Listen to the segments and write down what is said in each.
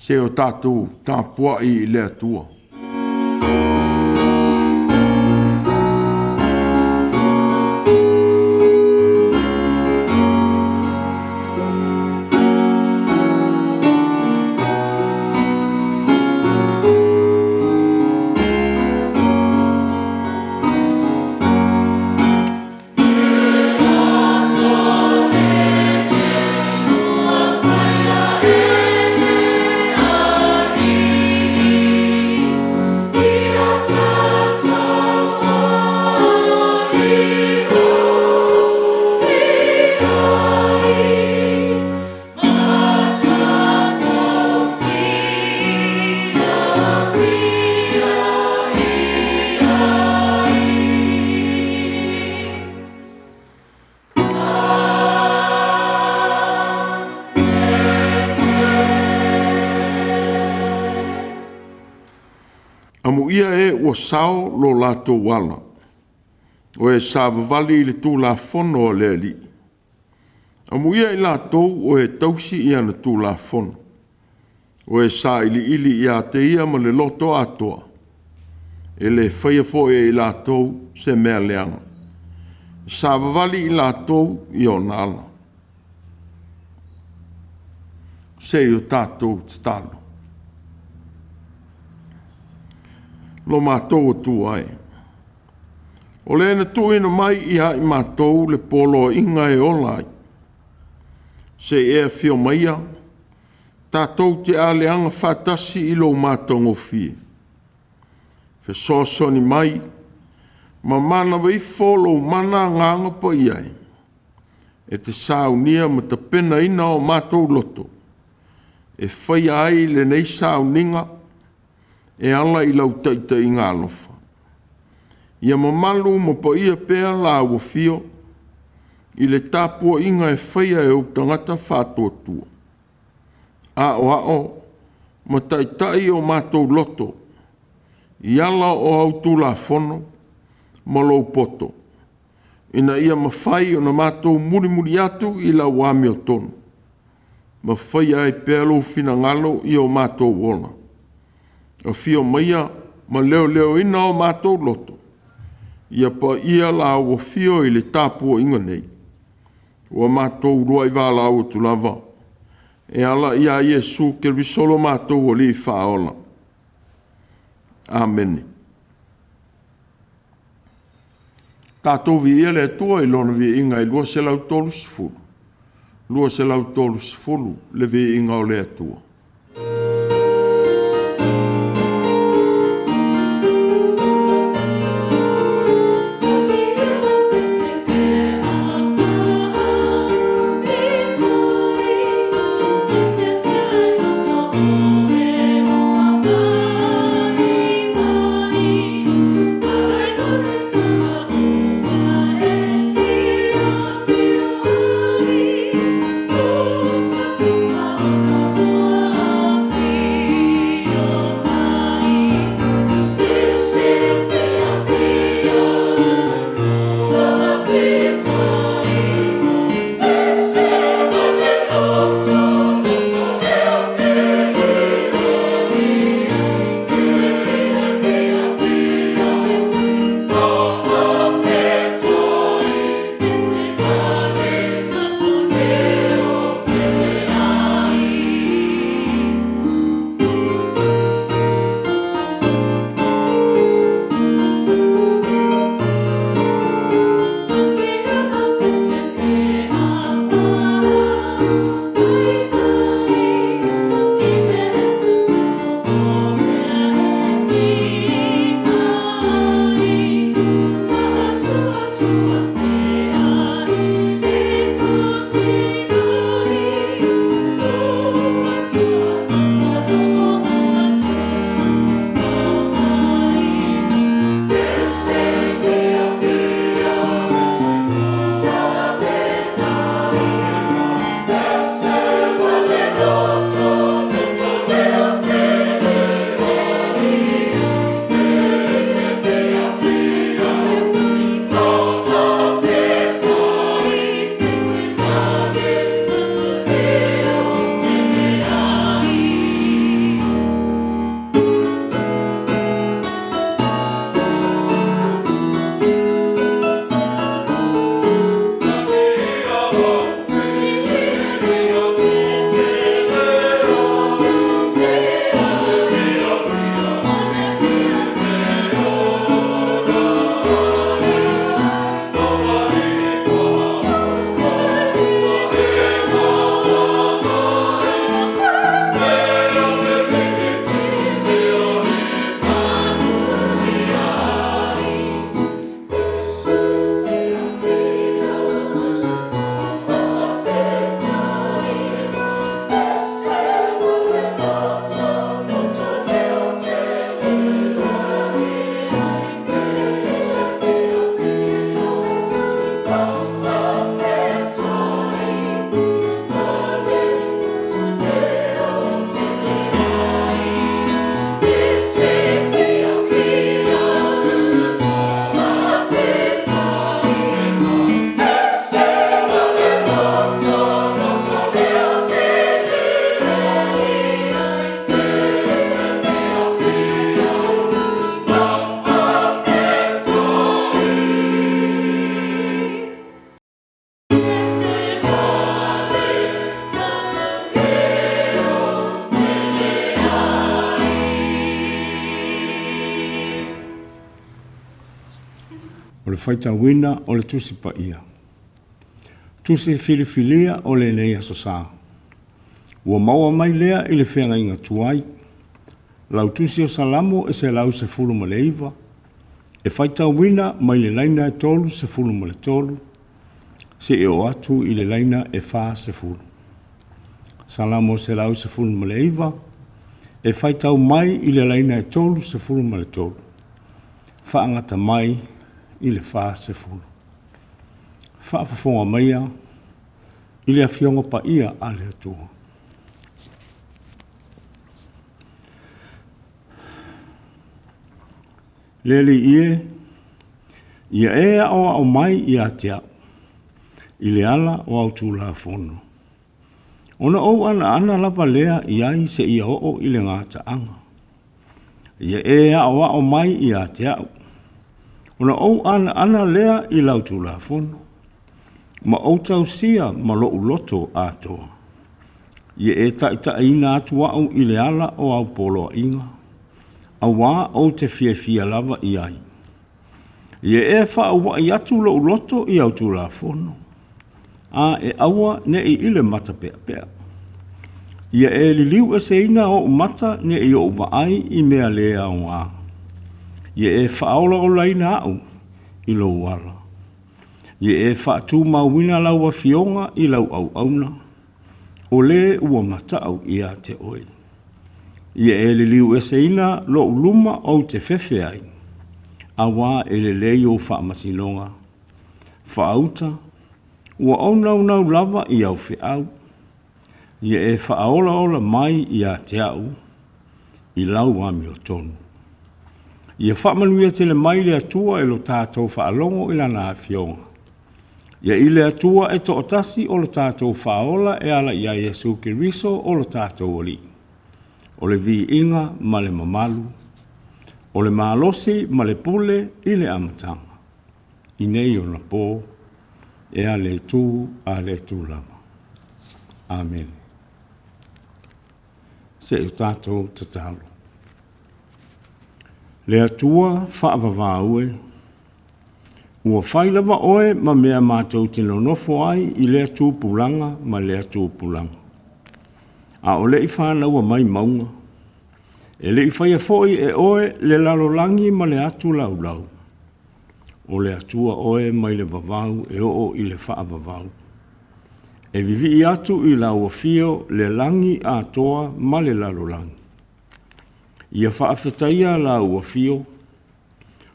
Se o tatou tapuai i le Atua. Amuia e ua sao lo latou ala, o e savavali i le Tulafono a le Alii. Amuia i latou o e tausi i ana Tulafono, o e sailiili ia te ia ma le loto atoa, e le faia foi e i latou se mea leaga. E savavali i latou i ona ala. Se i o tatou tatalo. Lo matou Atua e, o le na tuuina mai ia i matou le poloaiga e ola ai, se i e afio maia tatou te aleaga faatasi i lou matagofie. Fesoasoani mai ma manava ifo lou mana Agaga Paia e, e te saunia ma tapenaina o matou loto e faia ai lenei sauniga e ala i lau taitaiga alofa. Ia mamalu ma paia pea lau afio i le tapuaiga e faia e ou tagata faatuatua. Aoao ma taitai o matou loto i ala o au Tulafono ma lou poto, ina ia mafai ona matou mulimuli atu i lau amiotonu ma faia ai pea lou finagalo i o matou ola. Afio maia ma leoleoina o matou loto, ia paia lau afio i le tapuaiga nei, ua matou uluai valaau atu lava e ala ia Iesu Keriso lo matou Alii Faaola. Amene. Tatou viia le Atua i Lona viiga e 230, 230 le viiga o le Atua. le faitauina o le Tusi Paia. Tusi filifilia o lenei Aso Sa. Ua maua mai lea i le feagaiga tuai. Lau Tusi o Salamo e 119, e faitauina mai le laina e 33 seia oo atu i le laina e 40. Salamo 119, e faitau mai i le laina e 33, faagata mai i le 40. Faafofoga maia i le Afioga Paia a le Atua. Le Alii e, ia e aoao mai ia te au i le ala o au Tulafono, ona ou anaana lava lea i ai seia oo i le gataaga. Ia e aoao mai ia te au, ona ou anaana lea i lau Tulafono, ma ou tausia ma lou loto atoa. Ia e taitaiina atu au i le ala o au poloaiga, auā ou te fiafia lava i ai. Ia e faaua'i atu lou loto i au Tulafono, a e aua ne i i le matapeapea. Ia e liliu eseina ou mata ne i ou vaai i mea le aoga. Ia e faaolaolaina au i lou ala. Ia e faatumauina lau afioga i lau auauna, o le ua mata'u ia te oe. Ia e liliu eseina lou luma ou te fefe ai, auā e lelei ou faamasinoga. Faauta, ua ou naunau lava i au feau. Ia e faaolaola mai ia te au i lau amiotonu. Ia faamanuia tele mai le Atua i lo tatou faalogo i Lana Afioga. Ia i le Atua e toatasi o lo tatou Faaola e ala ia Iesu Keriso o lo tatou Alii, o le viiga ma le mamalu, o le malosi ma le pule i le amataga, i nei ona po, e a le itu a le itu lava. Amene. Se i o tatou tatalo. Le Atua faavavau e, ua fai lava oe ma mea matou te nonofo ai i lea tupulaga ma lea tupulaga. A o le i fanaua mai mauga, e le i faia foi e oe le lalolagi ma le atu laulau. O le Atua oe mai le vavau e oo i le faavavau. E vivii atu i lau afio le lagi atoa ma le lalolagi. Ia faafetaia lau afio,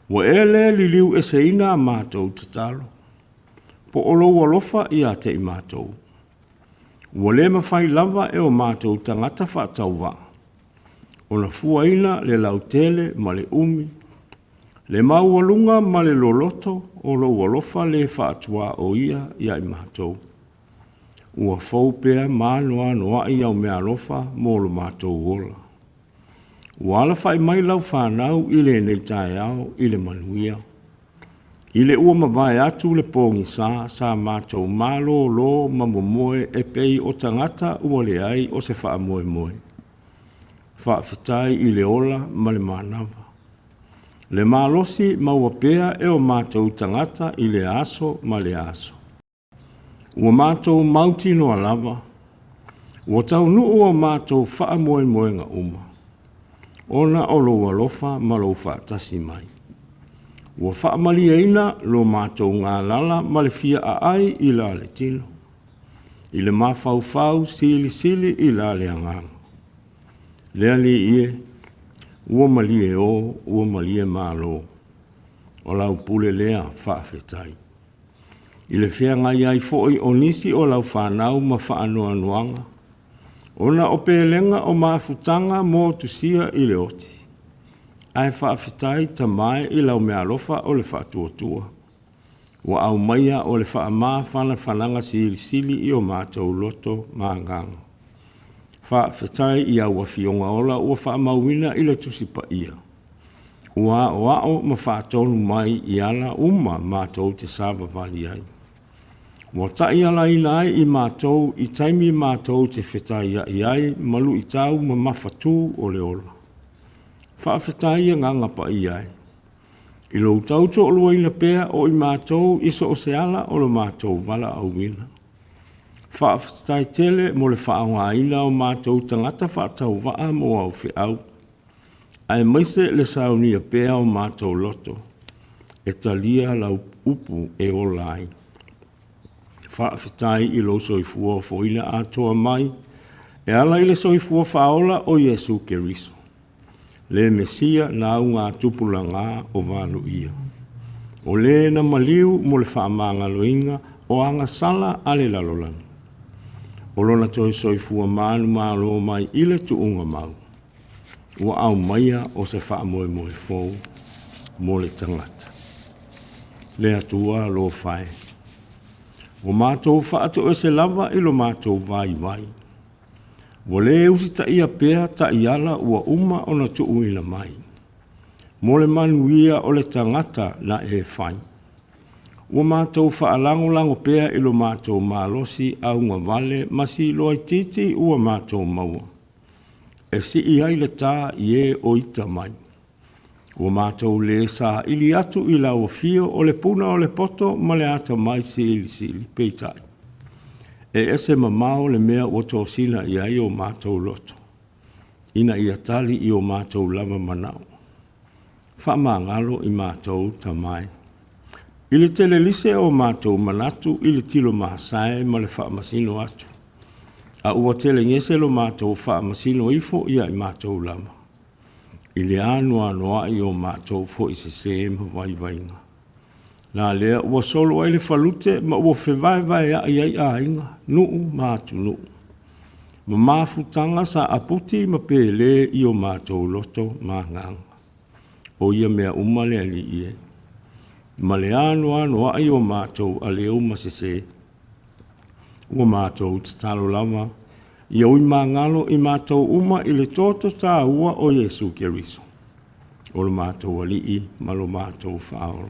ua e le liliu eseina a matou tatalo, po o lou alofa ia te i matou. Ua le mafai lava e o matou tagata faatauvaa ona fuaina le lautele ma le umi, le maualuga ma le loloto o lou alofa le faatuaoia ia i matou. Ua fou pea ma anoanoai au meaalofa mo lo matou ola. Ua alafai mai lau fanau i lenei taeao i le manuia. I le ua mavae atu le pogisa sa matou malōlō ma momoe e pei o tagata ua leai o se faamoemoe. Faafetai i le ola ma le manava. Le malosi maua pea e o matou tagata i lea aso ma lea aso. Ua matou mautinoa lava, ua taunuu o matou faamoemoega uma, ona o lou alofa ma lou faatasi mai. Ua faamalieina lo matou galala ma le fia aai i la le tino, i le mafaufau silisili i la le agaga. Le Alii e, ua malie o, ua malie malo, o lau pule lea faafetai. I le feagai ai foi o nisi o lau fanau ma faanoanoaga, ona o pelega o mafutaga motusia i le oti, ae faafetai Tama e i lau meaalofa o le faatuatua, ua aumaia o le faamafanafanaga silisili i o matou loto ma agaga. Faafetai i au Afioga ola ua faamauina i le Tusi Paia, ua aoao ma faatonu mai i ala uma matou te savavali ai. Ua taialaina ai i matou i taimi matou te fetaiai ai ma luitau mamafatū o le ola. Faafetai Agaga Paia e. I lou tautoaluaina pea o i matou i so o se ala o lo matou valaauina. Faafetai tele mo le faaaogaina o matou tagata faatauvaa mo au feau, aemaise le saunia pea o matou loto e talia lau upu e ola ai. Faafetai i lou soifua ofoina atoa mai e ala i le soifua faaola o Iesu Keriso, le Mesia na augatupulagā o valoia, o le na maliu mo le faamagaloina o agasala a le lalolagi, o lona toe soifua manumalo mai i le tuuga mau, ua aumaia o se faamoemoe fou mo le tagata. Le Atua alofa e, ua matou faatoese lava i lo matou vaivai, ua le usitaia pea taiala ua uma ona tuuina mai, mo le manuia o le tagata na e fai. Ua matou faalagolago pea i lo matou malosi augavale ma siloa itiiti ua matou maua, e sii ai le ta i e o ita mai. Ua matou le saili atu i lau afio o le puna o le poto ma le atamai silisili, peitai, e ese mamao le mea ua tosina i ai o matou loto, ina ia tali i o matou lava manao. Faamagalo i matou, Tama e. I le tele lise o matou manatu i le tilomasae ma le faamasino atu, a ua telegese lo matou faamasino ifo ia i matou lava, i le anoanoai o matou foi sesē ma vaivaiga. La lea ua solo ai le falute ma ua fevaevaeai ai aiga, nuu ma atunuu, ma mafutaga sa aputi ma pelē i o matou loto ma agaga. O ia mea uma le Alii e, ma le anoanoai o matou aleu ma sesē, ua matou tatalo lava, ia ui magalo i matou uma i le toto taua o Iesu Keriso, o lo matou Alii ma lo matou Faaola.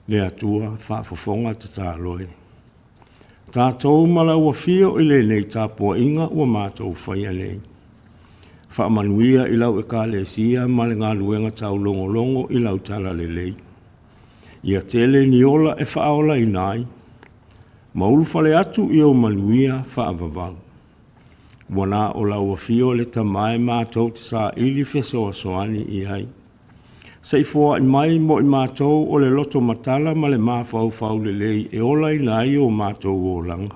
Le Atua faafofoga tatalo e, tatou ma lau afio i lenei tapuaiga ua matou faia nei. Faamanuia i lau Ekalesia ma le galuega taulogologo i lau talalelei. Ia tele ni ola e faaolaina ai, ma ulufale atu i ou manuia faavavau. Ua na o lau afio le Tama e matou te saili fesoasoani i ai. Se i foai mai mo i matou o le loto matala ma le mafaufau lelei e olaina ai o matou olaga,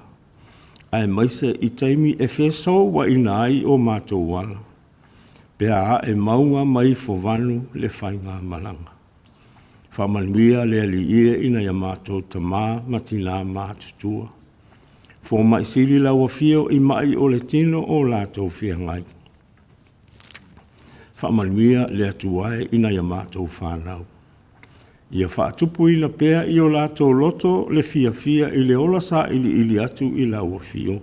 aemaise i taimi e fesouaina ai o matou ala, pe a ae mauga ma ifovanu le faigamalaga. Faamanuia le Alii e i nai a matou tamā ma tinā matutua. Fomai sili lau afio i mai o le tino o latou feagai. Faamanuia le Atua e i nai a matou fanau. Ia faatupuina pea i o latou loto le fiafia i le ola sailiili atu i lau afio,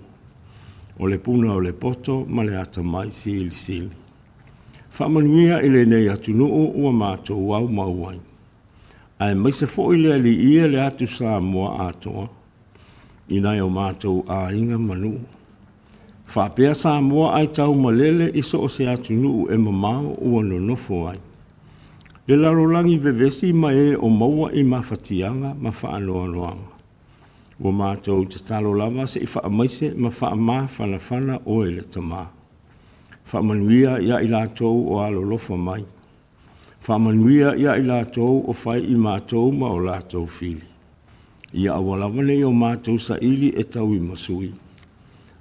o le puna o le poto ma le atamai silisili. Faamanuia i lenei atunuu ua matou aumau ai, aemaise foi le Alii e le atu Samoa atoa, i nai o matou aiga ma nuu, faapea Samoa ai taumalele i so o se atunuu e mamao ua nonofo ai, le lalolagi vevesi ma e o maua i mafatiaga ma faanoanoaga. Ua matou tatalo lava se i faamaise ma faamafanafana oe le Tama. Faamanuia ia i latou o alolofa mai. Faamanuia ia i latou o fai i matou ma o latou fili. Ia aua lava ne i o matou saili e tauimasui,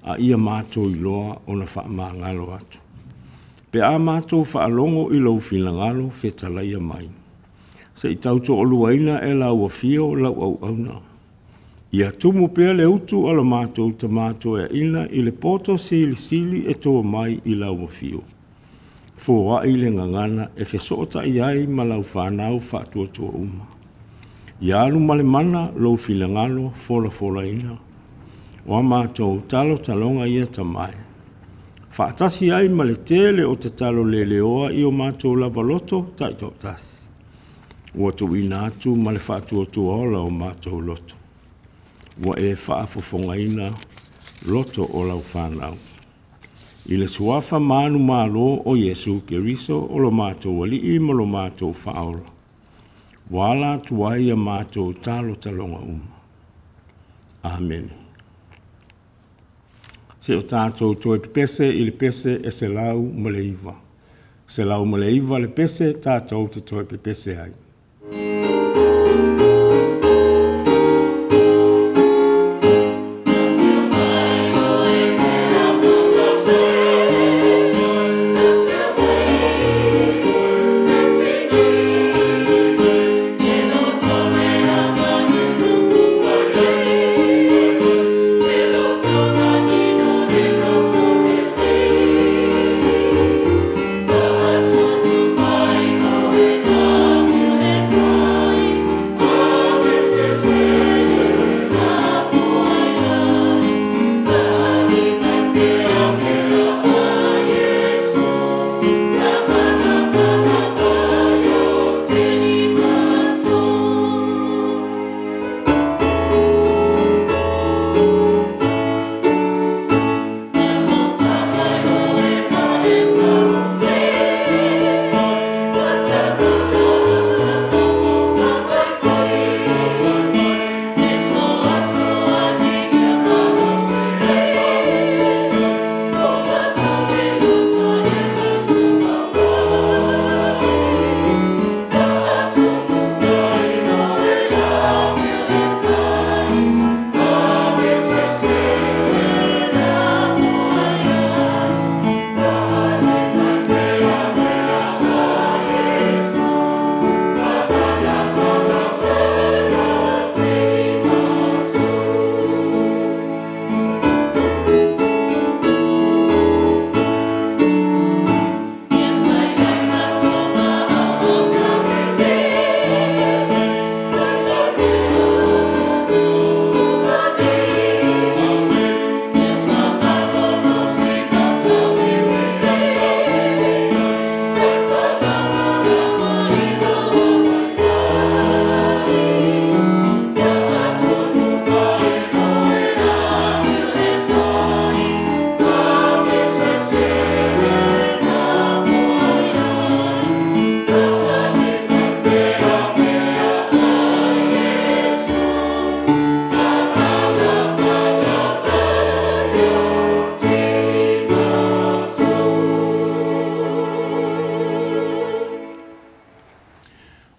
a ia matou iloa ona faamagalo atu. Pe a matou faalogo i lou finagalo fetalaia mai, se i tautoaluaina e lau afio lau auauna. Ia tumu pea le utu a lo matou Tama Toeaina i le poto silisili e toa mai i lau afio. Foai le gagana e fesootai ai ma lau fanau faatuatua uma. Ia alu ma le mana lou finagalo folafolaina. O a matou talotaloga ia Tama e, faatasi ai ma le tele o tatalo leleoa i o matou lava loto taitoatasi, ua tuuina atu ma le faatuatua ola o matou loto, ua e faafofogaina loto o lau fanau. I le suafa manumalo o Iesu Keriso o lo matou Alii ma lo matou Faaola. Ua ala atu ai a matou talotaloga uma. Amene. Se o tatou toe pepese i le pese e 109. 109 le pese tatou te toe pepese ai.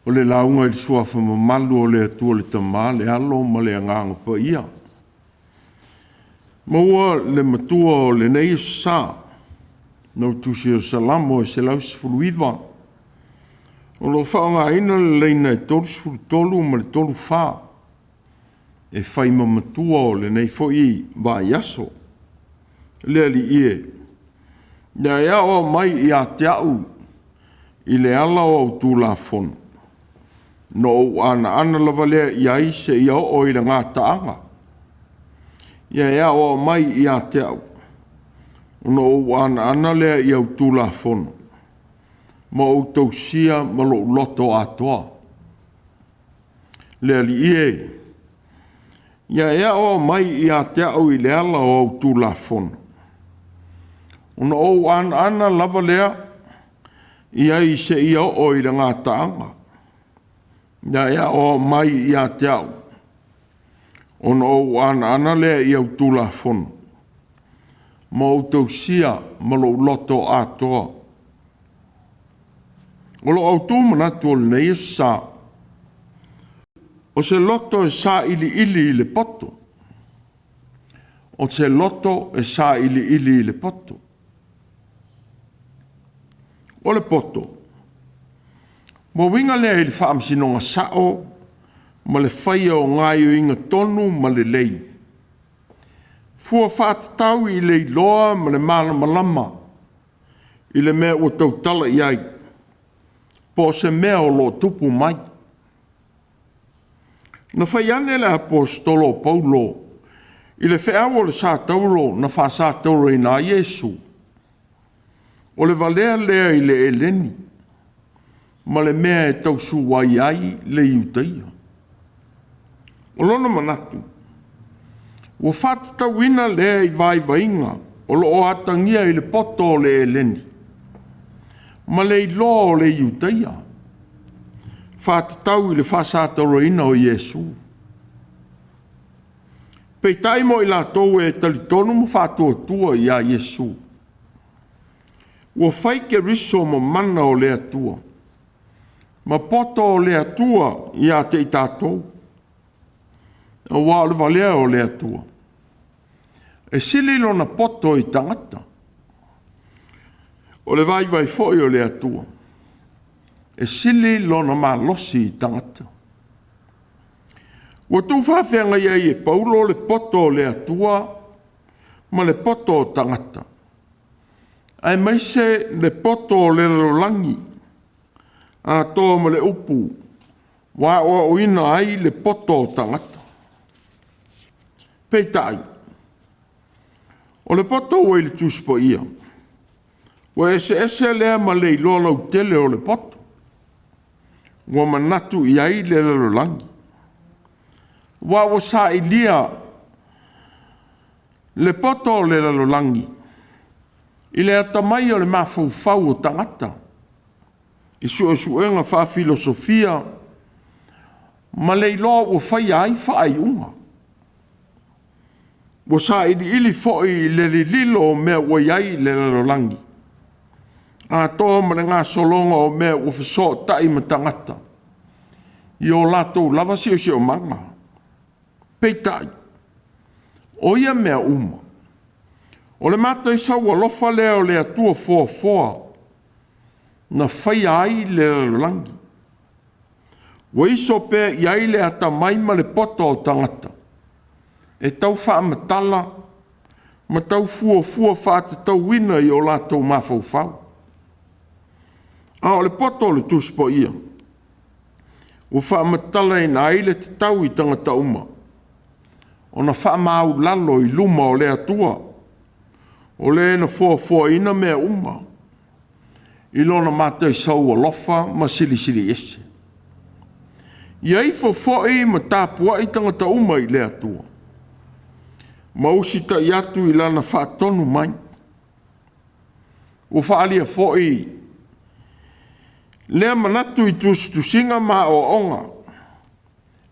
O le lauga i le suafa mamalu o le Atua le Tama, le Alo ma le Agaga Paia. Maua le matua o lenei aso sa, na o tusi o Salamo e 119, o lo o faaaogaina le laina e 33 ma le 34, e fai ma matua o lenei foi vaiaso. Le Alii e, ia e aoao mai ia te au i le ala o au Tulafono, na ou anaana lava lea i ai seia oo i le gataaga. Ia e aoao mai ia te au, ona ou anaana lea i au Tulafono, ma ou tausia ma lou loto atoa. Le Alii e, ia e aoao mai ia te au i le ala o au Tulafono, ona ou anaana lava lea i ai seia oo i le gataaga. Ia e aoao mai ia te au, ona ou anaana lea i au Tulafono, ma ou tausia ma lou loto atoa. O lou autu manatu o lenei aso sa, o se loto e sailiili i le poto. O se loto e sailiili i le poto. O le poto, ua uiga lea i le faamasinoga sao ma le faia o gaoioiga tonu ma lelei, fua faatatau i le iloa ma le malamalama i le mea ua tautala i ai, po o se mea o lo o tupu mai. Na fai ane le aposetolo o Paulo i le feau o le satauro na faasatauroina ai Iesu, o le valea lea i le Eleni ma le mea e tausuai ai le Iutaia. O lona manatu, ua faatatauina lea i vaivaiga o lo o atagia i le poto o le Eleni ma le iloa o le Iutaia. faatatau i le faasatauaina o Iesu. Peitai mo i latou e talitonu ma faatuatua ia Iesu, ua fai Keriso ma mana o le Atua, ma poto o le Atua ia te i tatou, aua o le valea o le Atua, e sili lona poto i tagata. O le vaivai foi o le Atua, e sili lona malosi i tagata. Ua tuufaafeagai ai e Paulo le poto o le Atua ma le poto o tagata, aemaise le poto o le lalolagi, atoa ma le upu ua aoaoina ai le poto o tagata. Peitai, o le poto ua i le Tusi Paia, ua eseese lea ma le iloa lautele o le poto, ua manatu i ai le lalolagi, aua ua sailia le poto o le lalolagi i le atamai o le mafaufau o tagata i suesuega faafilosofia ma le iloa ua faia ai faaiuga. Ua sailiili foi i le lililo o mea ua i ai i le lalolagi, atoa ma le gasologa o mea ua fesootai ma tagata i o latou lava siosiomaga. Peitai, o ia mea uma, o le mataisau alofa lea o le Atua foafoa na faia ai le lalolagi. Ua iso pea i ai le atamai ma le poto o tagata e tau faamatala ma tau fuafua faatatauina i o latou mafaufau. A o le poto o le Tusi Paia, ua faamatalaina ai le tatau i tagata uma ona faamaualalo i luma o le Atua, o Le na foafoaina mea uma i Lona mataisau alofa ma silisili ese. Ia ifo foi ma tapuai tagata uma i le Atua, ma usitai atu i Lana faatonu mai. Ua faaalia foi lea manatu i tusitusiga ma aoaoga,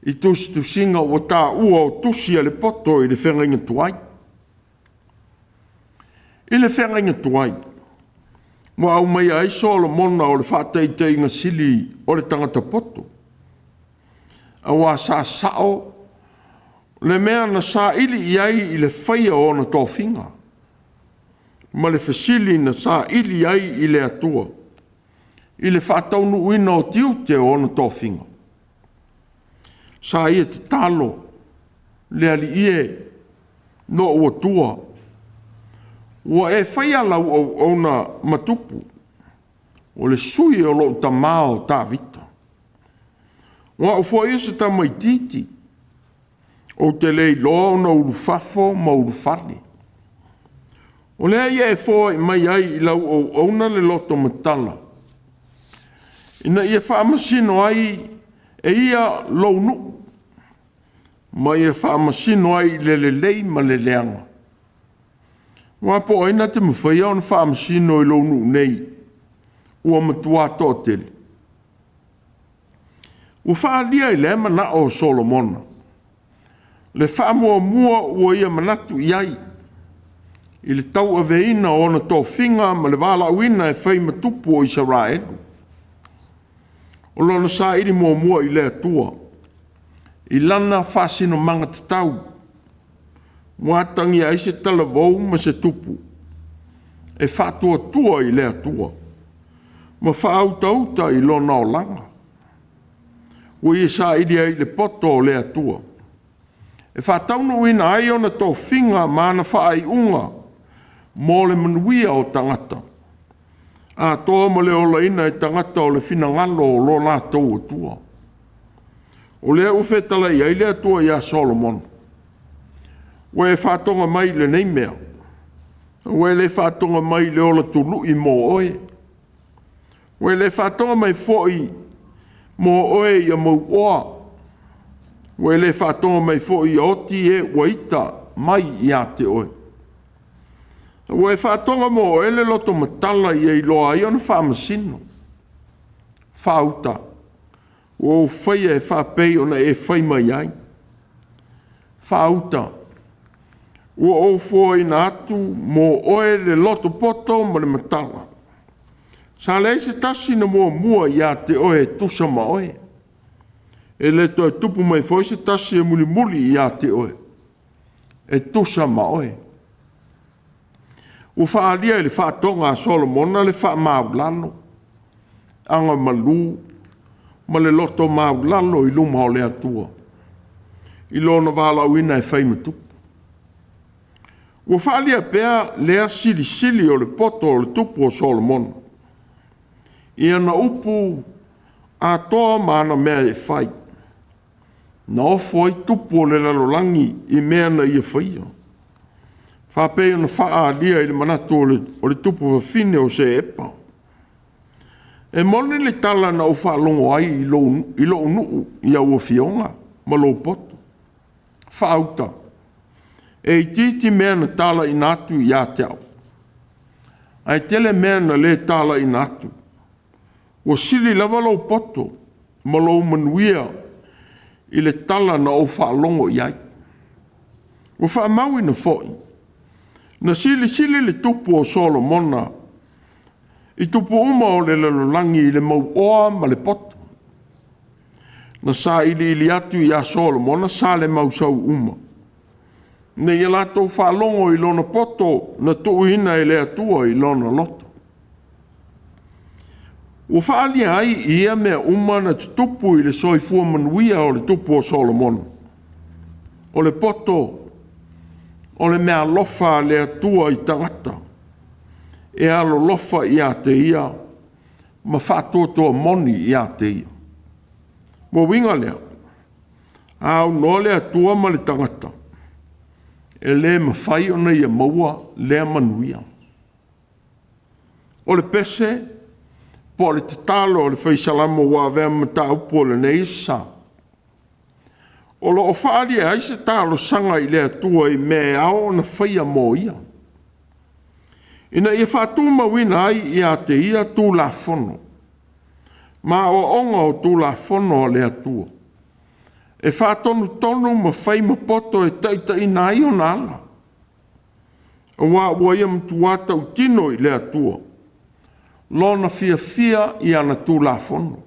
i tusitusiga ua taua o tusi a le poto i le feagaiga tuai. I le feagaiga tuai, ua aumaia ai Solomona o le faataitaiga sili o le tagata poto, aua sa sao le mea na saili i ai i le faia o ona tofiga, ma le fesili na saili ai i le Atua i le faataunuuina o tiute o ona tofiga. Sa ia tatalo, le Alii e, lou Atua, ua e faia lau auauna ma tupu, o le sui o lou tama o Tavita. O au foi o se tamaitiiti, ou te le iloa ona ulufafo ma ulufale. O lea ia e foai mai ai i lau auauna le loto matala, ina ia faamasino ai e ia lou nuu, ma ia faamasino ai i le lelei ma le leaga. Aua po o ai na te mafaia ona faamasino i lou nuu nei, ua matua toatele. Ua faaalia i lea manao o Solomona le faamuamua ua ia manatu i ai i le tauaveina o ona tofiga ma le valaauina e fai ma tupu o Isaraelu. O lona saili muamua i le Atua i lana faasinomaga tatau, ua atagia ai se talavou ma se tupu e faatuatua i le Atua ma faautauta i lona olaga. Ua ia saili ai i le poto o le Atua e faataunuuina ai ona tofiga ma ana faaiuga mo le manuia o tagata, atoa ma le olaina e tagata o le finagalo o lo latou Atua. O lea ua fetalai ai le Atua ia Solomona, ua e faatoga mai i lenei mea, ua e le faatoga mai i le ola tului mo oe, ua e le faatoga mai foi mo oe ia mauoa, ua e le faatoga mai foi ia oti e ua ita mai ia te oe. Ua e faatoga mo oe le loto matala ia iloa ai ona faamasino, faauta, Ua ou faia e faapei ona e fai mai ai. Faauta, ua ou foaina atu mo oe le loto poto ma le matala. Sa leai se tasi na muamua ia te oe e tusa ma oe. E le toe tupu mai foi se tasi e mulimuli ia te oe, e tusa ma oe. Ua faaalia i le faatoga a Solomona le faamaualalo, agamalu ma le loto maualalo i luma o le Atua, i lona valaauina e fai ma tupu. Ua faaalia pea lea silisili o le poto o le tupu o Solomona, i ana upu atoa ma ana mea e fai, na ofo ai tupu o le lalolagi i mea na ia faia, faapei ona faaalia i le manatu o le tupu fafine o Seepa. E moni le tala na ou faalogo ai i lou nuu i au afioga ma lou poto. Faauta, e itiiti mea na talaiina atu ia te au, ae tele mea na le talaiina atu. Ua sili lava lou poto ma lou manuia i le tala na ou faalogo i ai. Ua faamauina foi, na silisili le tupu o Solomona i tupu uma o le lalolagi i le mauoa ma le poto. Na sailiili atu ia Solomona salemausau uma, ina ia latou faalogo i lona poto na tuuina e le Atua i lona loto. Ua faaalia ai i ia mea uma na tutupu i le soifua manuia o le tupu o Solomona. O le poto, o le meaalofa a le Atua i tagata, e alolofa ia te ia ma faatuatua moni ia te Ia. Ua uiga lea, a aunoa le Atua ma le tagata, e le mafai ona ia maua lea manuia. O le pese po o le tatalo a le Fai Salamo ua avea ma mataupu o lenei aso Sa, o lo o faaalia ai se talosaga i le Atua i mea e ao ona faia mo ia, ina ia faatumauina ai ia te ia Tulafono ma aoaoga o Tulafono a le Atua, e faatonutonu ma fai ma poto e taitaiina ai ona ala, aua ua ia matua tautino i le Atua lona fiafia i ana Tulafono.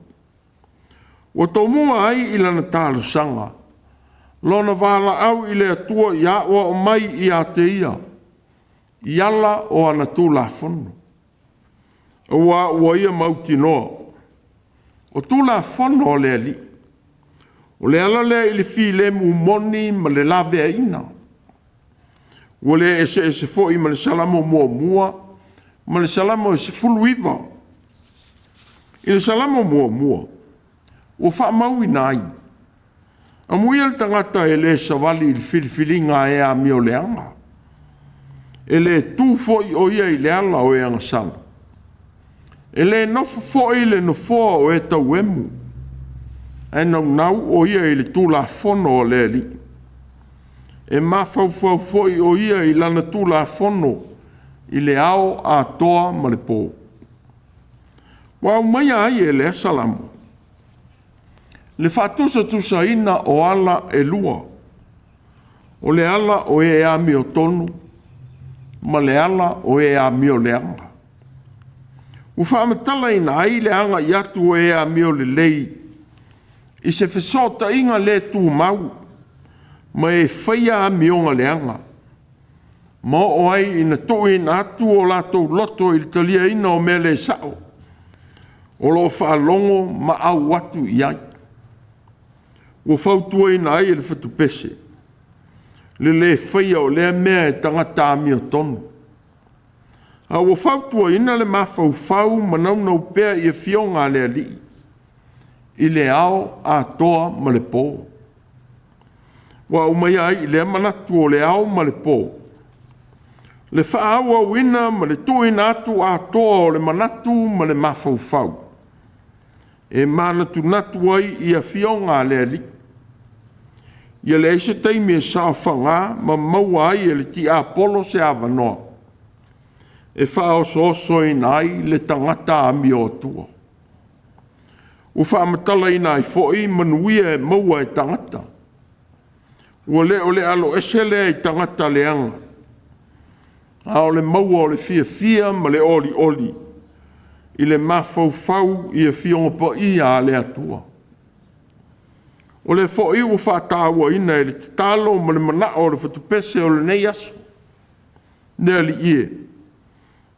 Ua tomua ai i lana talosaga lona valaau i le Atua ia aoao mai ia te ia i ala o ana Tulafono, aua ua ia mautinoa, o Tulafono a le Alii, o le ala lea i le filemu moni ma le laveaiina. Ua le eseese foi ma le Salamo 1 ma le Salamo 19. I le Salamo 1, ua faamauina ai, amuia le tagata e le savali i le filifiliga a e amioleaga, e le tu foi o ia i le ala o e agasala, e le nofo foi i le nofoa o e tauemu, ae naunau o ia i le Tulafono a le Alii. E mafaufau foi o ia i lana Tulafono i le ao atoa ma le po. Ua aumaia ai e lea Salamo le faatusatusaina o ala e lua, o le ala o e amiotonu ma le ala o e amioleaga. Ua faamatalaina ai le agai atu o e amiolelei i se fesootaiga le tumau ma e faia amioga leaga, ma oo ai ina tuuina atu o latou loto i le taliaina o mea le sao, o lo o faalogo ma au atu i ai. Ua fautuaina ai e le fatupese le le faia o lea mea e tagata amiotonu, a ua fautuaina le mafaufau ma naunau pea i afioga a le Alii i le ao atoa ma le po. Ua aumaia ai i lea manatu o le ao ma le po le faaauauina ma le tuuina atu atoa o le manatu ma le mafaufau e manatunatu ai i afioga a le Alii. Ia leai se taimi e saofaga ma maua ai e le tiapolo se avanoa e faaosoosoina ai le tagata amio atua. Ua faamatalaina ai foi manuia e maua e tagata. Ua le o le aloese lea i tagata leaga, a o le maua o le fiafia ma le olioli i le mafaufau i Afioga Paia a le Atua. O lea foi ua faatauaina e le tatalo ma le manao o le fatupese o lenei aso. Le Alii e,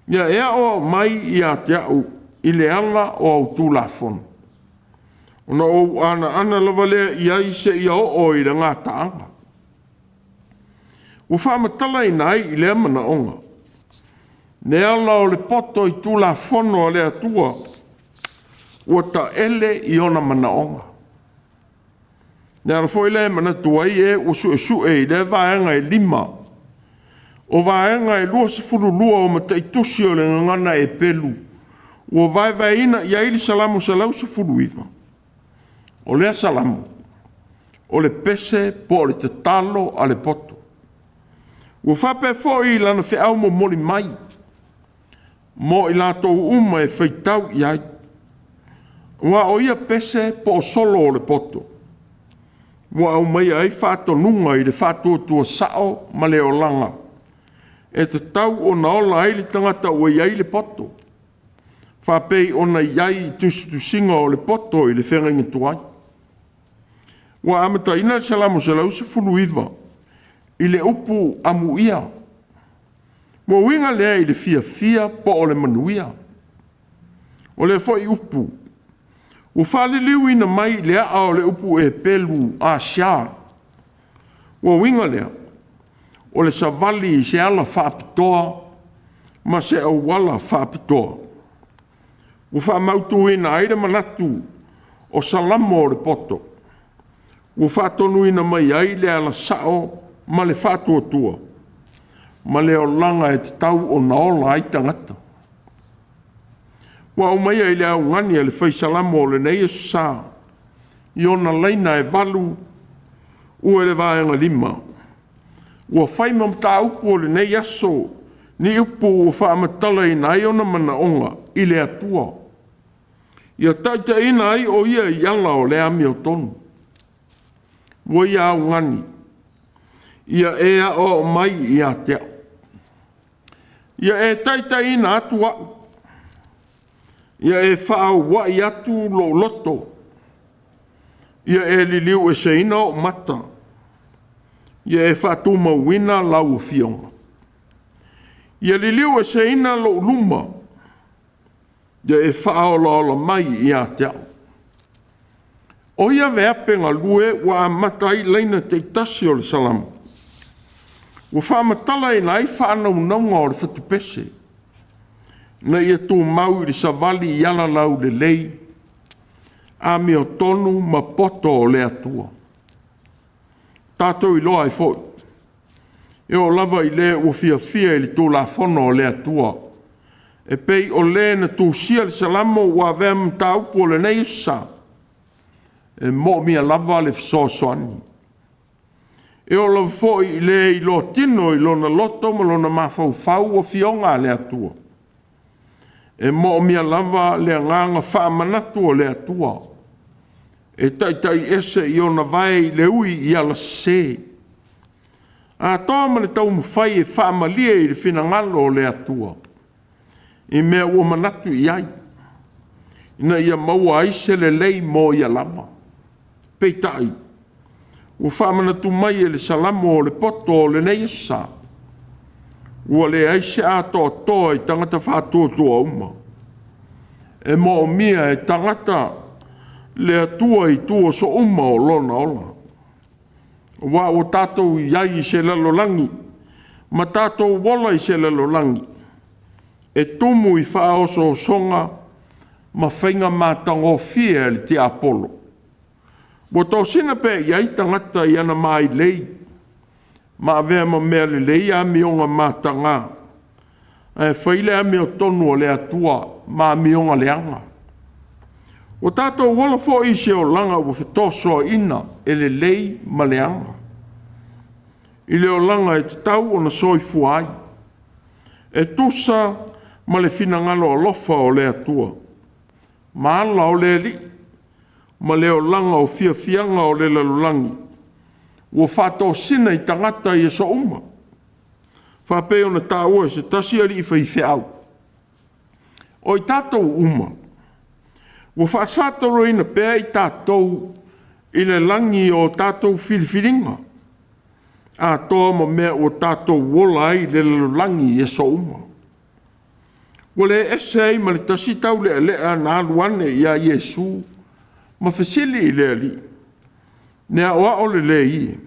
ia e aoao mai ia te au i le ala o au Tulafono, ona ou anaana lava lea i ai seia oo i le gataaga. Ua faamatalaina ai i lea manaoga le ala o le poto i Tulafono a le Atua ua taele i ona manaoga. Le ala foi lea e manatu ai e ua suesue i lea vaega e 5, o vaega e 22 o mataitusi o le Gagana Epelu ua vaevaeina i ai le Salamo 119. O lea Salamo, o le pese po o le tatalo a le poto. Ua faapea foi i lana feau momoli mai mo i latou uma e faitau i ai, aua o ia pese po o solo o le poto, ua aumaia ai faatonuga i le faatuatua sao ma le olaga e tatau ona ola ai le tagata ua i ai le poto, faapei ona i ai i tusitusiga o le poto i le feagaiga tuai. Ua amataina le Salamo 119 i le upu amuia. Ua uiga lea i le fiafia po o le manuia. O lea foi upu ua faaliliuina mai i le aa o le upu Eperu asha. Ua uiga lea o le savali i se ala faapitoa ma se auala faapitoa. Ua faamautuina ai le manatu o Salamo o le poto, ua faatonuina mai ai le ala sao ma le faatuatua ma le olaga e tatau ona ola ai tagata. Ua aumaia i le augani a le Fai Salamo o lenei Aso Sa i ona laina e 8 ua i le vaega 5, ua fai ma mataupu o lenei aso ni upu ua faamatalaina ai ona manaoga i le Atua, ia taitaiina ai o ia i ala o le amiotonu. Ua ia augani, ia e aoao mai ia te au, ia e taitaiina atu au, ia e faaauai atu lou loto, ia e liliueseina ou mata, ia e faatumauina lau afioga. Ia liliueseina lou luma, ia e faaolaola mai ia te au. O ia veape galue ua amata ai laina taitasi o le Salamo, ua faamatalaina ai faanaunauga o le fatupese, ina ia tumau i le savali i ala laulelei, amiotonu ma poto o le Atua. Tatou iloa ai foi, e oo lava i le ua fiafia i le Tulafono a le Atua, e pei o le na tusia le Salamo ua avea ma mataupu o lenei Aso Sa, e moomia lava le fesoasoani. E oo lava foi i le iloa tino i lona loto ma lona mafaufau afioga a le Atua, e moomia lava le agaga faamanatu o le Atua, e taitaiese i ona vae i le ui i alasese, atoa ma le taumafai e faamalie i le finagalo o le Atua i mea ua manatu i ai, ina ia maua ai se lelei mo ia lava. Peitai, ua faamanatu mai e le Salamo o le poto o lenei Aso Sa, ua leai se atoatoa i tagata faatuatua uma. E moomia e tagata le Atua i itu uma o lona ola, aua ua tatou i ai i se lalolagi ma tatou ola i se lalolagi e tumu i faaosoosoga ma faiga matagofie a le tiapolo. Ua tosina pea i ai tagata i ana mailei ma avea ma mea lelei amioga mataga, ae fai le amiotonu a le Atua ma amioga leaga. Ua tatou ola foi i se olaga ua fetosoaina e lelei ma leaga, i le olaga e tatau ona soifua ai, e tusa ma le finagalo alofa o le Atua ma ala o le Alii. ma le olaga o fiafiaga o le lalolagi ua faatosina i tagata i aso uma, faapei ona taua e se tasi alii faifeau. O i tatou uma, ua faasatauroina pea i tatou i le lagi o tatou filifiliga, atoa ma mea ua tatou ola ai i le lalolagi i aso uma. Ua le ese ai ma le tasi taulealea na alu ane ia Iesu ma fesili i le Alii, “Le Aoao lelei e,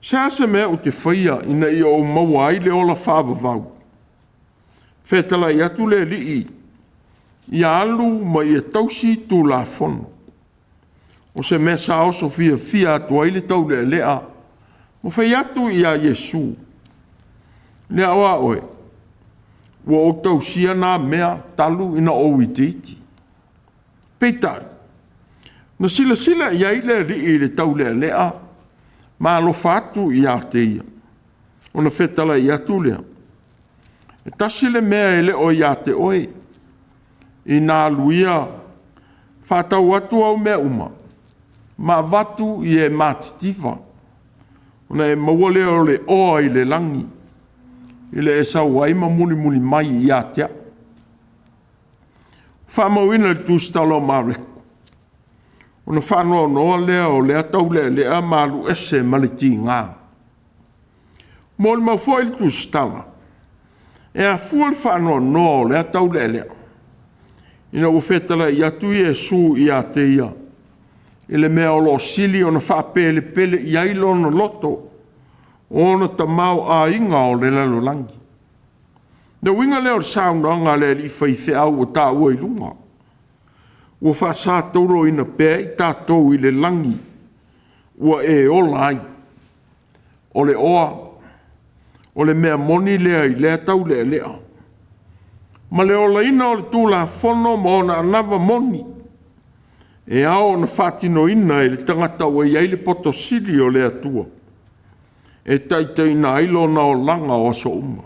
se a se mea ou te faia ina ia ou maua ai le ola faavavau?” Fetalai atu le Alii, “Ia alu ma ia tausi Tulafono.” O se mea sa oso fiafia atu ai le taulealea ma fai atu ia Iesu, “Le Aoao e, ua ou tausia na mea talu ina ou itiiti.” Peitai, na silasila i ai le Alii i le taulealea ma alofa atu ia te ia, ona fetalai atu lea, “E tasi le mea e le o ia te oe, ina alu ia, faatau atu au mea uma, ma avatu i e matitiva, ona e maua lea o le oa i le lagi, i le e sau ai ma mulimuli mai ia te a'u.” Faamauina i le Tusitala o Mareko, ona faanoanoa lea o lea taulealea ma alu ese ma le tiga. Molimau foi le Tusitala, e afua le faanoanoa o lea taulealea, ina ua fetalai atu Iesu ia te ia i le mea o lo o sili ona faapelepele i ai lona loto, o ona tamaoaiga o le lalolagi. Le uiga lea o le saunoaga a le alii faifeau ua taua i luga, ua faasatauroina pea i tatou i le lagi ua e ola ai. O le oa, o le mea moni lea i lea taulealea, ma le olaina o le Tulafono ma ona anava moni, e ao ona faatinoina e le tagata ua i ai le poto sili o le Atua, e taitaiina ai lona olaga o aso uma.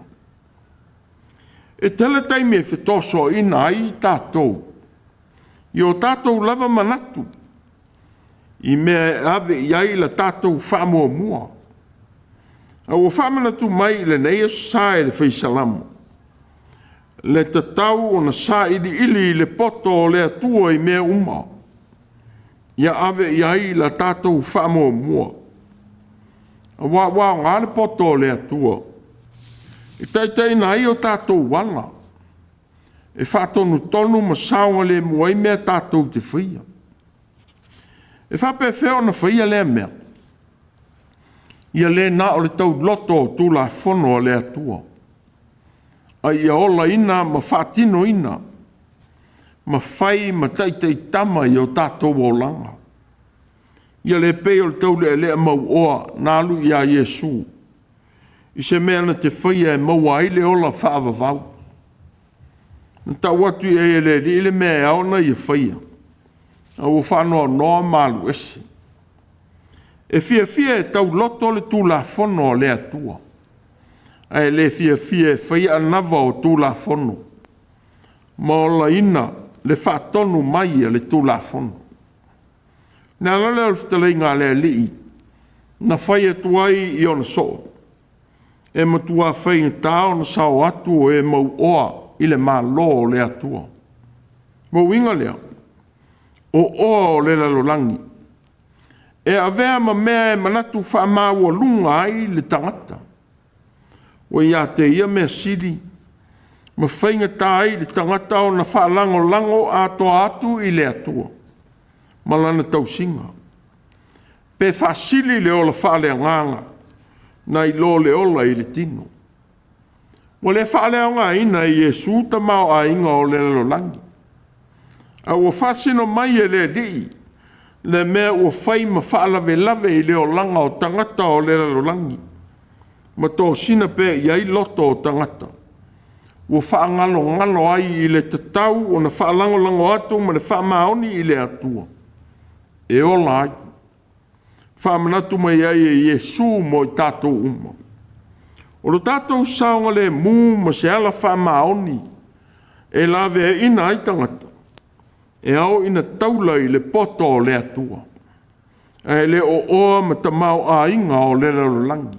E tele taimi e fetosoaina ai tatou i o tatou lava manatu i mea e ave i ai la tatou faamuamua. A ua faamanatu mai i lenei Aso Sa e le Fai Salamo, le tatau ona sailiili i le poto o le Atua i mea uma, ia ave i ai la tatou faamuamua. Aua ua aoga le poto o le Atua e taitaiina ai o tatou ala, e faatonutonu ma saogalemu ai mea tatou te faia. E faapefea ona faia lea mea? Ia le na o le tauloto o Tulafono a le Atua, a ia olaina ma faatinoina, ma fai ma taitaitama i o tatou olaga. Ia le pei o le taulealea mauoa na alu ia Iesu i se mea na te faia e maua ai le ola faavavau. Na tau atu i ai e le Alii le mea e ao ona ia faia, a ua faanoanoa ma alu ese. E fiafia e tauloto le Tulafono a le Atua, ae le fiafia e faia anava o Tulafono ma olaina le faatonu mai a le Tulafono. O le ala lea o le fetalaiga a le Alii na fai atu ai i ona soo, e matua faigata ona sao atu o e mauoa i le Malo o le Atua. O le uiga lea, o oa o le lalolagi e avea ma mea e manatu faamaualuga ai le tagata, ua ia te ia mea sili ma faigata ai i le tagata ona faalagolago atoa atu i le Atua ma lana tausiga, pe faasili le ola faaleagaga nai lo le ola i le tino. Ua le faaleaogaina e Iesu tamaoaiga o le lalolagi, a ua faasino mai e le Alii le mea ua fai ma faalavelave i le olaga o tagata o le lalolagi, ma tosina pea i ai loto o tagata, ua faagalogalo ai i le tatau ona faalagolago atu ma le faamaoni i le Atua e ola ai. Faamanatu mai ai e Iesu mo i tatou uma. O lo tatou saogalemu ma se ala faamaoni e laveaiina ai tagata, E ao ina taula i le poto o le Atua, ae le o oa ma tamaoaiga o le lalolagi.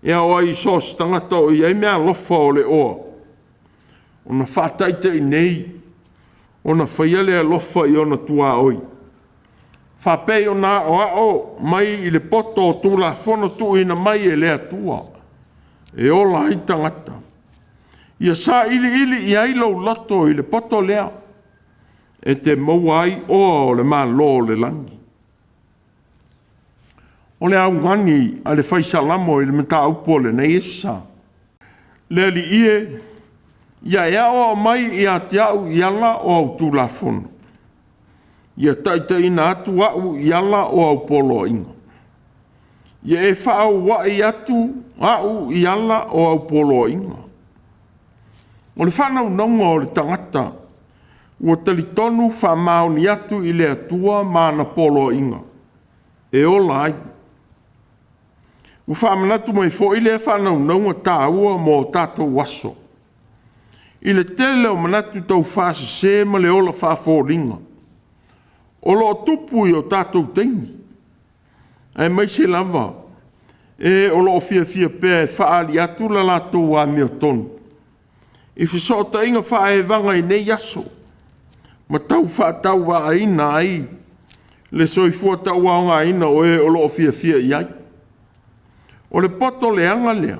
E ao ai i so o se tagata o i ai meaalofa o le oa, ona faataitai nei ona faia le alofa i ona tuaoi, faapei ona aoao mai i le poto o Tulafono tuuina mai e le Atua, e ola ai tagata. Ia sailiili i ai lou loto i le poto lea, e te maua ai oa o le Malo o le lagi. O le augani a le Fai Salamo i le mataupu o lenei aso sa. Le Alii e, ia e aoao mai ia te au i ala o au Tulafono, ia taitaiina atu au i ala o au poloaiga. Ia e faaauai atu au i ala o au poloaiga. O le faanaunauga o le tagata ua talitonu faamaoni atu i le Atua ma ana poloaiga e ola ai. Ua faamanatu mai foi lea faanaunauga taua mo tatou aso, i le tele o manatu taufaasese ma le ola faafoliga o lo o tupu i o tatou taimi, aemaise lava e o lo o fiafia pea e faaali atu la latou amiotonu i fesootaiga faaevaga i nei aso, ma tau faatauvaaina ai le soifua tauaogaina o e o lo o fiafia i ai. O le poto leaga lea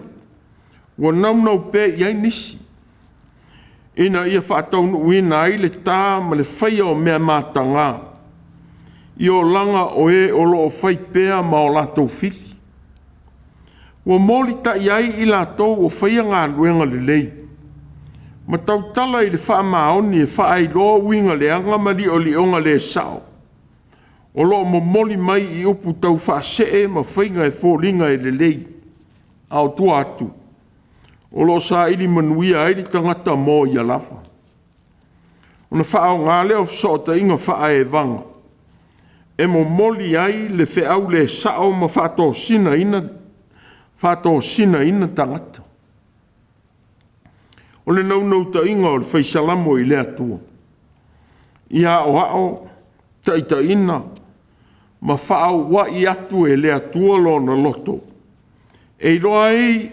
ua naunau pea i ai nisi, ina ia faataunuuina ai le ta ma le faia o mea mataga i olaga o e o lo o fai pea ma o latou fili. Ua molitai ai i latou o faia galuega lelei, ma tautala i le faamaoni e faailoa uiga leaga ma liolioga le sao, o lo o momoli mai i upu taufaasee ma faiga e foliga e lelei, a o tua atu, o lo o saili manuia ai le tagata mo ia lava. Ona faaaoga lea o fesootaiga faaevaga e momoli ai le feau le sao ma faatosinaina tagata. O le naunautaiga o le Fai Salamo i le Atua, ia aoao, taitaiina ma faaauai atu e le Atua lona loto, e iloa ai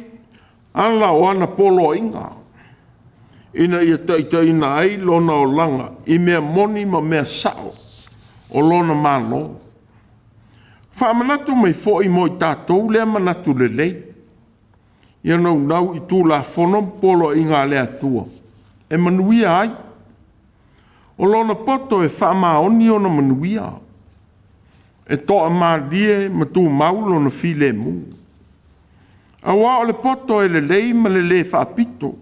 ala o ana poloaiga, ina ia taitaiina ai lona olaga i mea moni ma mea sao o lona Malo. Faamanatu mai foi mo i tatou lea manatu lelei, ia naunau i Tulafono ma poloaiga a le Atua e manuia ai. O lona poto e faamaoni ona manuia, e toamalie ma tumau lona filemu. Aua o le poto e lelei ma le le faapito,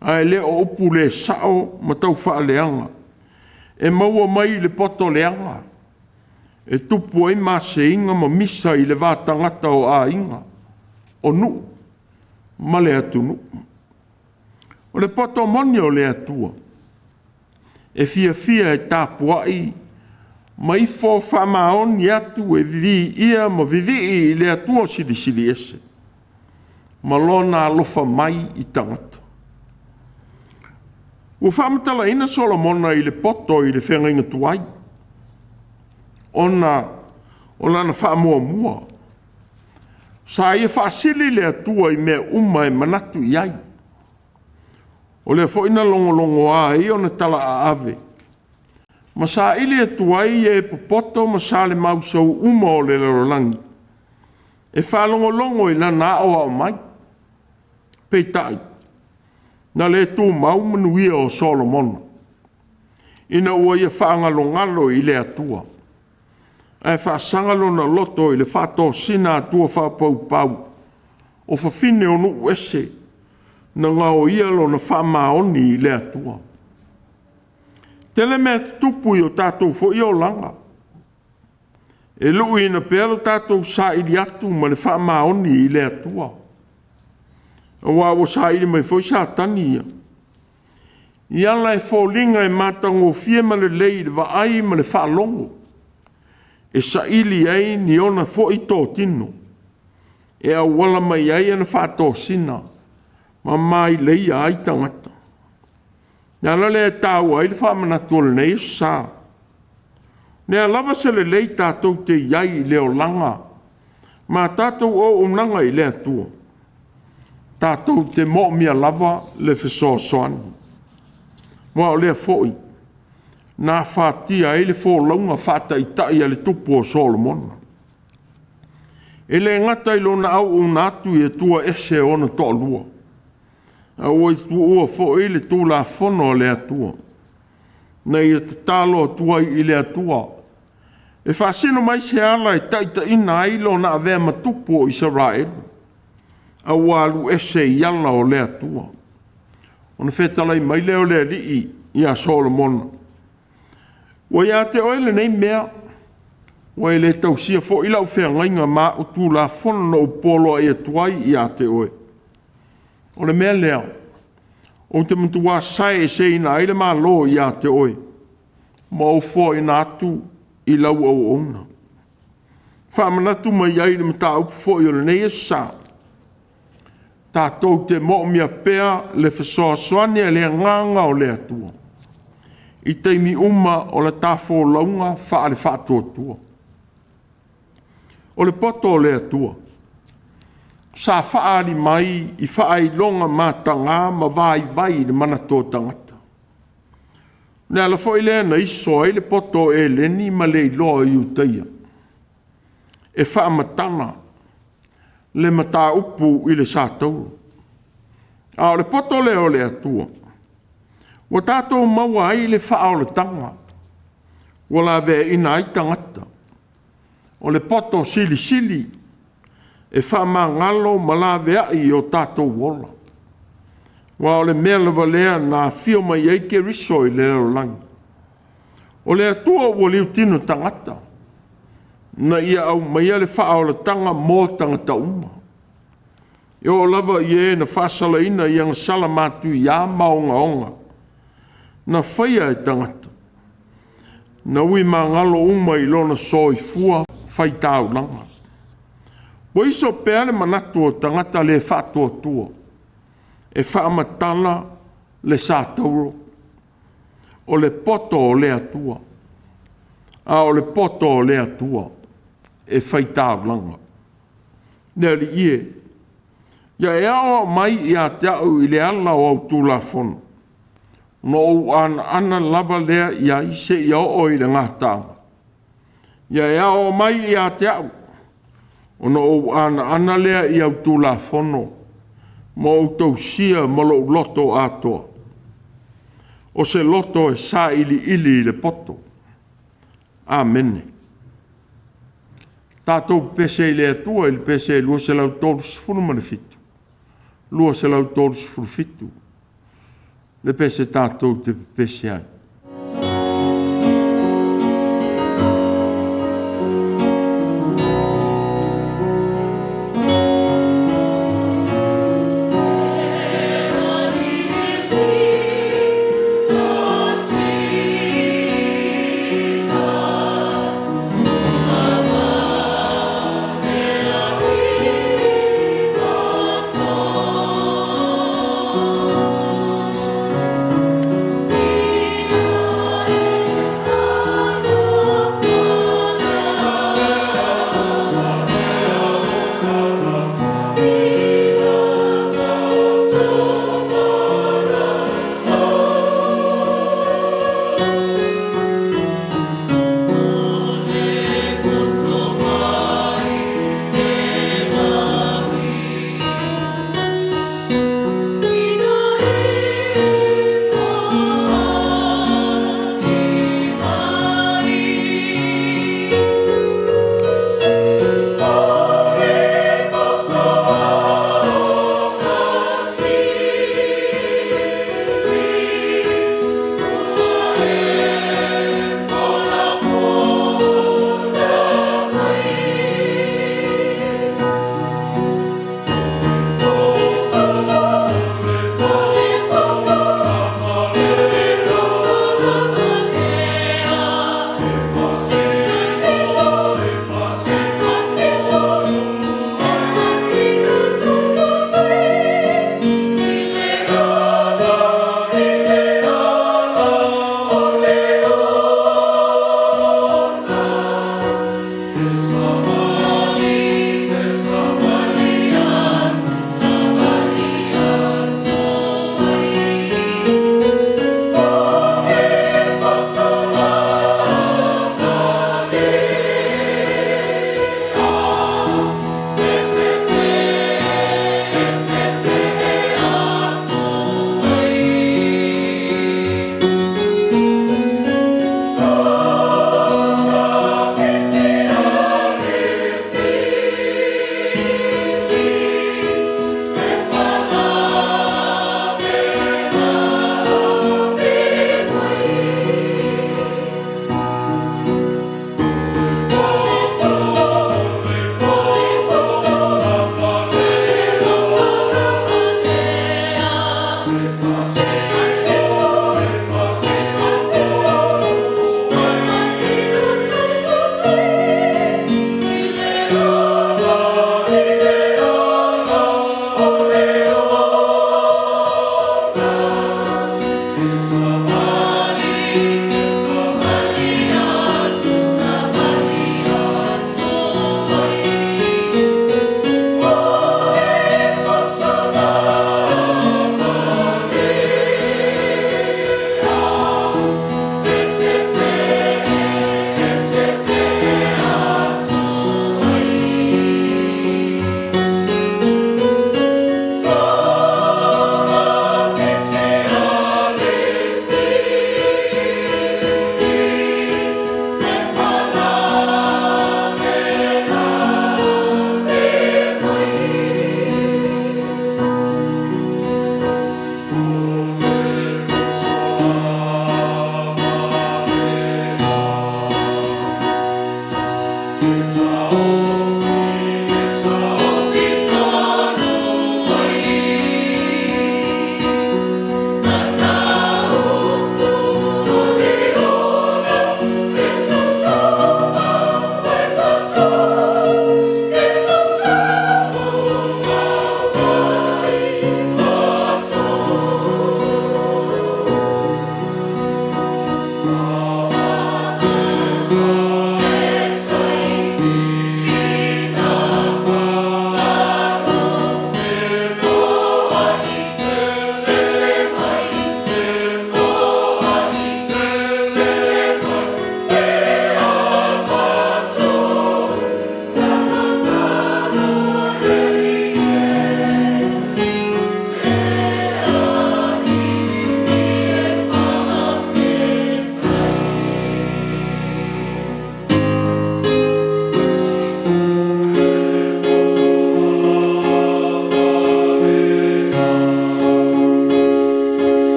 ae le o upu le sao ma taufaaleaga e maua mai i le poto leaga, e tupu ai maseiga ma misa i le va tagata o aiga, o nuu ma le atunuu. O le poto moni o le Atua, e fiafia e tapuai ma ifo faamaoni atu e viia ma vivii i le Atua Silisili Ese ma lona alofa mai i tagata. Ua faamatalaina Solomona i le poto i le feagaiga tuai, ona o lana faamuamua. Sa ia faasili le Atua i mea uma e manatu i ai. O lea foi na logologoa ai ona talaaave, ma saili atu ai e popoto ma salemausau uma o le lalolagi, e faalogologo i lana aoao mai. Peitai, na le tumau manuia o Solomona, ina ua ia faagalogalo i le Atua, ae faasaga lona loto i le faatosina atua faapaupau o fafine o nuu ese, na gaoia lona faamaoni i le Atua. Tele mea tutupu i o tatou foi olaga, e luiina pea lo tatou saili atu ma le faamaoni i le Atua, aua ua saili mai foi Satani ia i ala e foliga e matagofie ma lelei i le vaai ma le faalogo, e saili ai ni ona foi totino, e auala mai ai ana faatosina ma maileia ai tagata. Le ala lea e taua ai le faamanatu o lenei aso sa. Lea lava se lelei tatou te i ai i le olaga ma tatou auaunaga i le Atua, tatou te moomia lava le fesoasoani. Aua o lea foi na afatia ai le folauga faataitai a le tupu o Solomona. E le gata i lona auauna atu i Atua ese o ona toalua, a ua tuua foi le tulafono a le Atua, na ia tatalo atu ai i le Atua e faasino mai se ala e taitaiina ai lona avea ma tupu o Isaraelu, a ua alu ese i ala o le Atua. Ona fetalai mai lea o le Alii ia Solomona, “Ua ia te oe lenei mea, ua e le tausia foi lau feagaiga ma au tulafono na ou poloai atu ai ia te oe. O le mea lea, ou te matua saeseina ai le Malo ia te oe, ma ou foaiina atu i lau auauna.” Faamanatu mai ai le mataupu foi o lenei aso sa, tatou te moomia pea le fesoasoani a le Agaga o le Atua i taimi uma o le ta folauga faale-faatuatua. O le poto o le Atua sa faaali mai i faailoga mataga ma vaivai le manatu o tagata. O le ala foi lea na iso ai le poto o Eleni ma le iloa o Iutaia e faamatala le mataupu i le satauro. A o le poto lea o le Atua, ua tatou maua ai le faaolataga, ua laveaiina ai tagata. O le poto silisili e faamagalo ma laveai o tatou ola. Aua o le mea lava lea na afio mai ai Keriso i le lalolagi, o le Atua ua liutino tagata, na ia aumaia le faaolataga mo tagata uma, e oo lava i e na faasalaina i agasala matuia ma ogaoga na faia e tagata, na ui magalo uma i lona soifua faitaulaga. Ua iso pea le manatu o tagata le faatuatua e faamatala le satauro, o le poto o le Atua, a o le poto o le Atua e faitaulaga. Le Alii e, ia e aoao mai ia te au i le ala o au tulafono, ona ou anoano lava lea i ai seia oo i le gataaga. Ia e aoao mai ia te au, ona ou anoano lea i au tulafono ma ou tausia ma lou loto atoa. O se loto e sailiili i le poto. Amene. Tatou pepese i le Atua i le pese 237, 237 le pese tatou te pepese ai.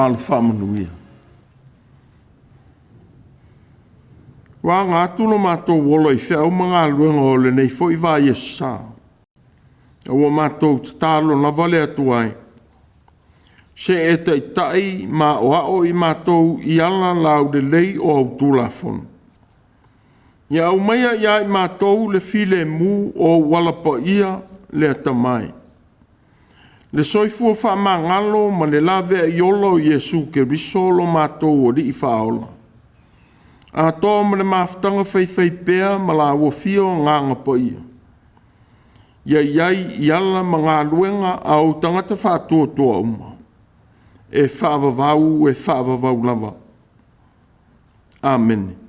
Tala faamanuia. Ua aga atu lo matou ola i feau ma galuega o lenei foi vaiaso sa. A ua matou tatalo lava le Atua e, se e taitai ma aoao i matou i ala laulelei o au Tulafono. Ia aumaia ia i matou le filemu o ou ala paia le atamai, le soifua faamagalo ma le laveai ola o Iesu Keriso lo matou Alii Faaola, atoa ma le mafutaga faifaipea ma laua fia o Agaga Paia, ia i ai i ala ma galuega a ou tagata faatuatua uma, e faavavau e faavavau lava. Amene.